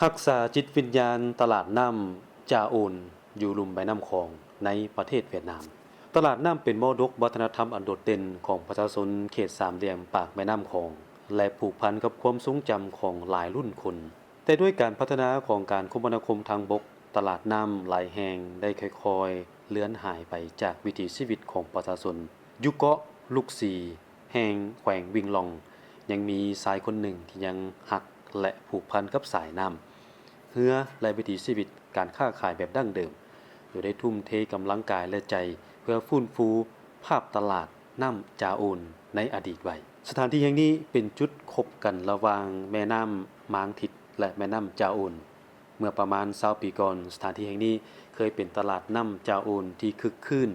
ຮັກສາຈິດວິນຍານຕະຫຼາດນ້ຳຈາໂອນ ຢູ່ລຸ່ມແມ່ນ້ຳຂອງ ໃນປະເທດຫວຽດນາມ. ຕະຫຼາດນ້ຳເປັນມໍລະດົກວັດທະນະທຳອັນໂດດເດັ່ນຂອງປະຊາຊົນເຂດສາມຫຼ່ຽມປາກແມ່ນ້ຳຂອງ ແລະ ຜູກພັນກັບຄວາມຊົງຈຳຂອງຫຼາຍລຸ້ນຄົນ. ແຕ່ດ້ວຍການພັດທະນາຂອງການຄົມມະນາຄົມທາງບົກ, ຕະຫຼາດນ້ຳຫຼາຍແຫ່ງໄດ້ຄ່ອຍໆເລືອນຫາຍໄປຈາກວິຖີຊີວິດຂອງປະຊາຊົນ. ຢູ່ເກາະລູກຊີ ແຫ່ງແຂວງວິງລອງ ຍັງມີຊາຍຄົນໜຶ່ງທີ່ຍັງຮັກ ແລະ ຜູກພັນກັບສາຍນ້ຳ, ເຮືອ ແລະ ວິຖີຊີວິດການຄ້າຂາຍແບບດັ້ງເດີມ, ໂດຍໄດ້ທຸ່ມເທກຳລັງກາຍ ແລະ ໃຈ ເພື່ອຟື້ນຟູພາບຕະຫຼາດນ້ຳຈາໂອນໃນອະດີດໄວ້. ສະຖານທີ່ແຫ່ງນີ້ເປັນຈຸດພົບກັນລະຫວ່າງແມ່ນ້ຳມາງທິດ ແລະ ແມ່ນ້ຳຈາໂອນ. ເມື່ອປະມານຊາວປີກ່ອນ, ສະຖານທີ່ແຫ່ງນີ້ເຄີຍເປັນຕະຫຼາດນ້ຳຈາໂອນທີ່ຄຶກຄື້ນ,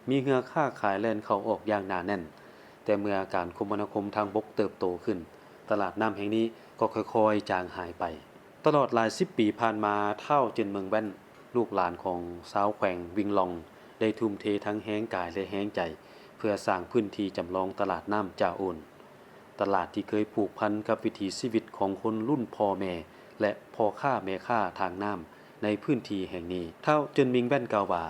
ມີເຮືອຄ້າຂາຍແລ່ນເຂົ້າອອກຢ່າງໜາແໜ້ນ. ແຕ່ເມື່ອການຄົມມະນາຄົມທາງບົກເຕີບໂຕຂຶ້ນ, ຕະຫຼາດນ້ຳແຫ່ງນີ້ກໍຄ່ອຍໆຈາງຫາຍໄປ. ຕະຫຼອດຫຼາຍສິບປີຜ່ານມາ, ທ້າວ ເຈີນເມິງແວ່ນ ລູກຫຼານຂອງຊາວແຂວງວິງລອງ ໄດ້ທຸ່ມເທທັງແຮງກາຍ ແລະ ແຮງໃຈ ເພື່ອສ້າງພື້ນທີ່ຈຳລອງຕະຫຼາດນ້ຳຈາໂອນ. ຕະຫຼາດທີ່ເຄີຍຜູກພັນກັບວິຖີຊີວິດຂອງຄົນລຸ້ນພໍ່ແມ່ ແລະ ພໍ່ຄ້າແມ່ຄ້າທາງນ້ຳໃນພື້ນທີ່ແຫ່ງນີ້. ທ້າວ ເຈີນມິງແວ່ນ ກ່າວວ່າ,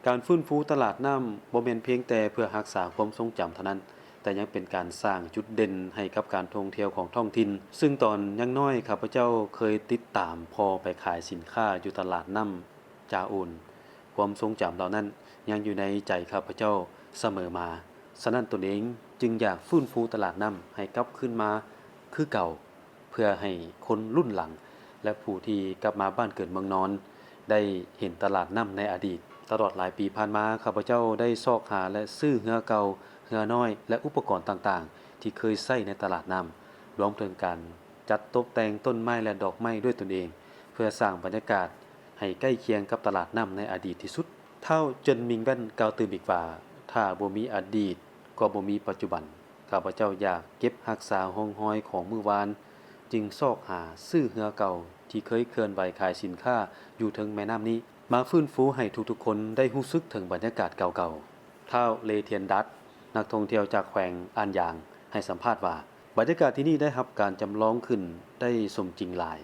ການຟື້ນຟູຕະຫຼາດນ້ຳບໍ່ແມ່ນພຽງແຕ່ເພື່ອຮັກສາຄວາມຊົງຈຳເທົ່ານັ້ນ, ແຕ່ຍັງເປັນການສ້າງຈຸດເດັ່ນໃຫ້ກັບການທ່ອງທ່ຽວຂອງທ້ອງຖິ່ນ, ຊຶ່ງຕອນຍັງນ້ອຍ ຂ້າພະເຈົ້າເຄີຍຕິດຕາມພໍ່ໄປຂາຍສິນຄ້າຢູ່ຕະຫຼາດນ້ຳຈາໂອນ. ຄວາມຊົງຈຳເຫຼົ່ານັ້ນຍັງຢູ່ໃນໃຈຂ້າພະເຈົ້າສະເໝີມາ. ສະນັ້ນຕົນເອງຈຶ່ງຢາກຟື້ນຟູຕະຫຼາດນ້ຳໃຫ້ກັບຄືນມາຄືເກົ່າ, ເພື່ອໃຫ້ຄົນລຸ້ນຫຼັງ ແລະ ຜູ້ທີ່ກັບມາບ້ານເກີດເມືອງນອນ ໄດ້ເຫັນຕະຫຼາດນ້ຳໃນອະດີດ. ຕະຫຼອດຫຼາຍປີຜ່ານມາ, ຂ້າພະເຈົ້າໄດ້ຊອກຫາ ແລະ ຊື້ເຮືອເກົ່າ, ເຮືອນ້ອຍ ແລະ ອຸປະກອນຕ່າງໆ ທີ່ເຄີຍໃຊ້ໃນຕະຫຼາດນ້ຳ, ລວມເຖິງການຈັດຕົບແຕ່ງຕົ້ນໄມ້ ແລະ ດອກໄມ້ດ້ວຍຕົນເອງ, ເພື່ອສ້າງບັນຍາກາດໃຫ້ໃກ້ຄຽງກັບຕະຫຼາດນ້ຳໃນອະດີດທີ່ສຸດ. ທ້າວ ເຈີນມິງແວ່ນ ກ່າວຕື່ມອີກວ່າ, ຖ້າບໍ່ມີອະດີດ, ກໍບໍ່ມີປັດຈຸບັນ. ຂ້າພະເຈົ້າຢາກເກັບຮັກສາຮ່ອງຮອຍຂອງມື້ວານ, ຈຶ່ງຊອກຫາຊື້ເຮືອເກົ່າທີ່ເຄີຍເຄື່ອນໄຫວຂາຍສິນຄ້າຢູ່ເທິງແມ່ນ້ຳນີ້ ມາຟື້ນຟູໃຫ້ທຸກໆຄົນໄດ້ຮູ້ສຶກເຖິງບັນຍາກາດເກົ່າໆ. ທ້າວ ເລທຽນດັດ ນັກທ່ອງທ່ຽວຈາກແຂວງອານຢາງ ໃຫ້ສຳພາດວ່າ, ບັນຍາກາດທີ່ນີ້ໄດ້ຮັບການຈຳລອງຂຶ້ນໄດ້ສົມຈິງຫຼາຍ,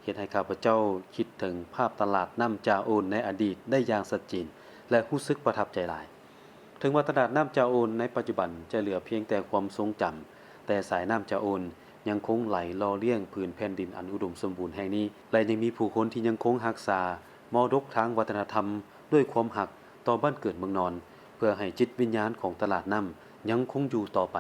ເຮັດໃຫ້ຂ້າພະເຈົ້າຄິດເຖິງພາບຕະຫຼາດນ້ຳຈາໂອນໃນອະດີດໄດ້ຢ່າງຊັດເຈນ ແລະ ຮູ້ສຶກປະທັບໃຈຫຼາຍ. ເຖິງວ່າຕະຫຼາດນ້ຳຈາໂອນໃນປັດຈຸບັນຈະເຫຼືອພຽງແຕ່ຄວາມຊົງຈຳ, ແຕ່ສາຍນ້ຳຈາໂອນຍັງຄົງໄຫຼຫຼໍ່ລ້ຽງຜືນແຜ່ນດິນອັນອຸດົມສົມບູນແຫ່ງນີ້ ແລະ ຍັງມີຜູ້ຄົນທີ່ຍັງຄົງຮັກສາມໍລະດົກທາງວັດທະນະທຳດ້ວຍຄວາມຮັກຕໍ່ບ້ານເກີດເມືອງນອນ, ເພື່ອໃຫ້ຈິດວິນຍານຂອງຕະຫຼາດນ້ຳຍັງຄົງຢູ່ຕໍ່ໄປ.